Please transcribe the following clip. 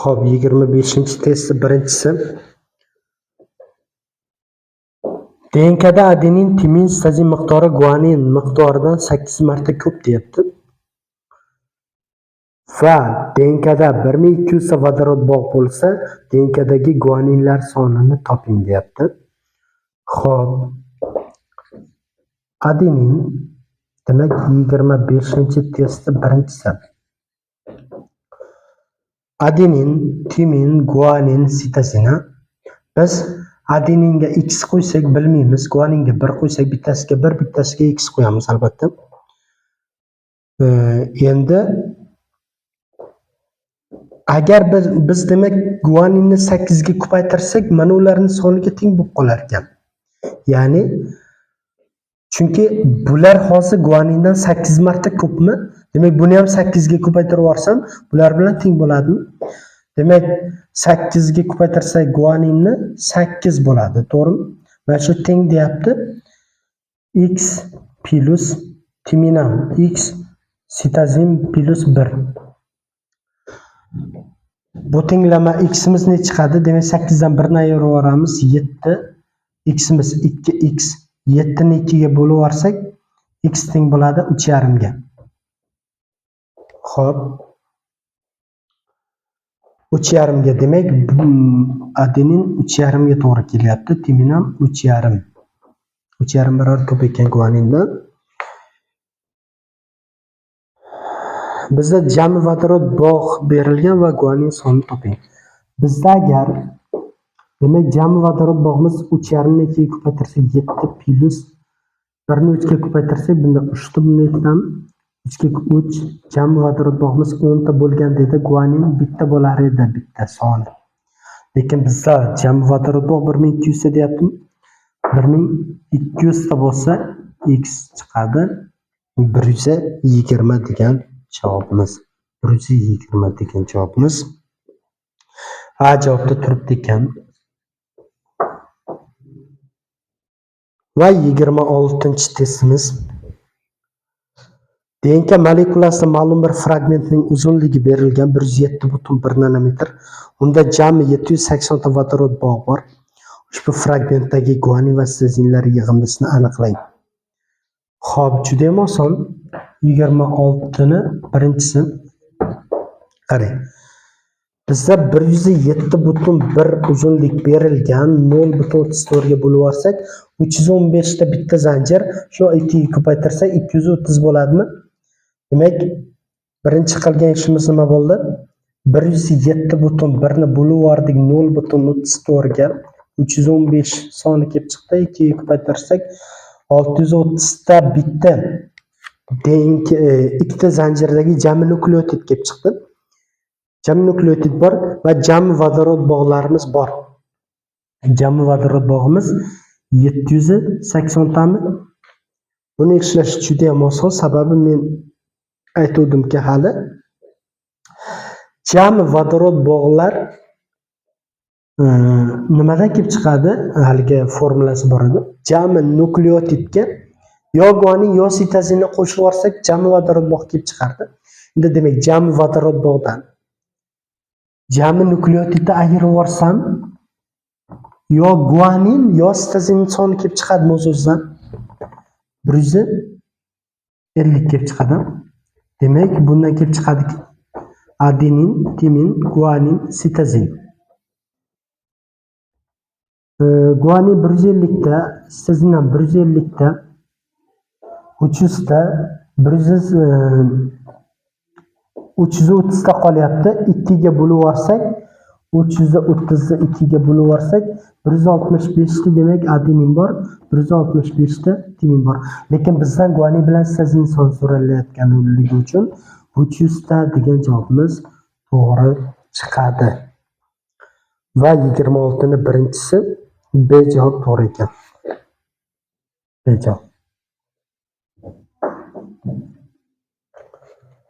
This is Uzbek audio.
Xo'p, 25-testni birinchisi. DNKda adenin, timin, sitozin miqdori guanin miqdoridan 8 marta ko'p deyapti. Va DNKda 1200 ta vodorod bog' bo'lsa, DNKdagi guaninlar sonini toping deyapti. Xo'p. Adenin, demak, 25-testni birinchisi. Adenin, timin, guanin, sitozin. Biz adeninga x qo'ysak bilmaymiz, guaninga 1 qo'ysak bittasiga 1, bittasiga x qo'yamiz albatta. Endi agar biz demak guaninni 8 ga ko'paytirsak, mana ularning soniga teng bo'lib qolar ekan. Ya'ni chunki bular hozir guanindan 8 marta ko'pmi? Demak, buni ham 8 ga ko'paytirib yuborsam, bular bilan teng bo'ladimi? Demak, 8 ga ko'paytirsak guaninni 8 bo'ladi, to'g'rimi? Mana shu teng deyapti. X plus timin ham x sitozin plus 1. Bu tenglama x'imiz ne chiqadi? Demak, 8 dan 1 ni ayirib yuboramiz, 7. X'imiz 2x. 7 ni 2 ga bo'lib yuborsak, x teng bo'ladi 3,5 ga. Xo'p. 3,5 ga, demak, adenin 3,5 ga to'g'ri kelyapti, timin ham 3,5. 3,5 barobar ko'p ekan guanindan. Bizda jami vodorod bog' berilgan va guanin sonini toping. Bizda agar demak jami vodorod bog'imiz 3,5 ni 2 ga ko'paytirsak 7 plus 1 ni 3 ga ko'paytirsak bunda 3 ta, bunda 2 tami? 3 ga 3 jami vodorod bog'imiz 10 ta bo'lganda edi, guanin bitta bo'lar edi, bitta soni. Lekin bizda jami vodorod bog' 1200 ta deyaptimi? 1200 ta bo'lsa x chiqadi 120 degan javobimiz. 120 degan javobimiz. A javobda turibdi ekan. Va 26-testimiz. DNK molekulasida ma'lum bir fragmentning uzunligi berilgan 107,1 nanometr. Unda jami 780 ta vodorod bog' bor. Ushbu fragmentdagi guanin va sitozinlar yig'indisini aniqlang. Xo'p, juda ham oson. 26ni birinchisi. Qarang. Bizda 107,1 uzunlik berilgan, 0,34 ga bo'lib yuborsak, 315 ta bitta zanjir, shu 2 ga ko'paytirsak 230 bo'ladimi? Demak, birinchi qilgan ishimiz nima bo'ldi? 107,1 ni bo'lib yubordik 0,34 ga, 315 soni kelib chiqdi, 2 ga ko'paytirsak 630 ta bitta DNK ikkita zanjirdagi jami nukleotid kelib chiqdi. Jami nukleotid bor va jami vodorod bog'larimiz bor. Jami vodorod bog'imiz 780 tami? Buni ishlash juda ham oson, sababi men aytuvdimki hali jami vodorod bog'lar nimadan kelib chiqadi? Haligi formulasi bor edi. Jami nukleotidga yo guanin yo sitozinni qo'shib yuborsak jami vodorod bog' kelib chiqardi. Endi demak jami vodorod bog'dan jami nukleotidni ayirib yuborsam yo guanin yo sitozin soni kelib chiqadimi o'z-o'zidan? 150 kelib chiqadi. Demak, bundan kelib chiqadiki adenin, timin, guanin, sitozin. Guanin 150 ta, sitozin ham 150 ta, 300 ta, 330 ta qolyapti. 2 ga bo'lib yuborsak, 330 ni 2 ga bo'lib yuborsak, 165 ta demak adenin bor, 165 ta timin bor. Lekin bizdan guanin bilan sitozin soni so'ralayotganligi uchun 300 ta degan javobimiz to'g'ri chiqadi. Va 26ni birinchisi B javob to'g'ri ekan. B javob.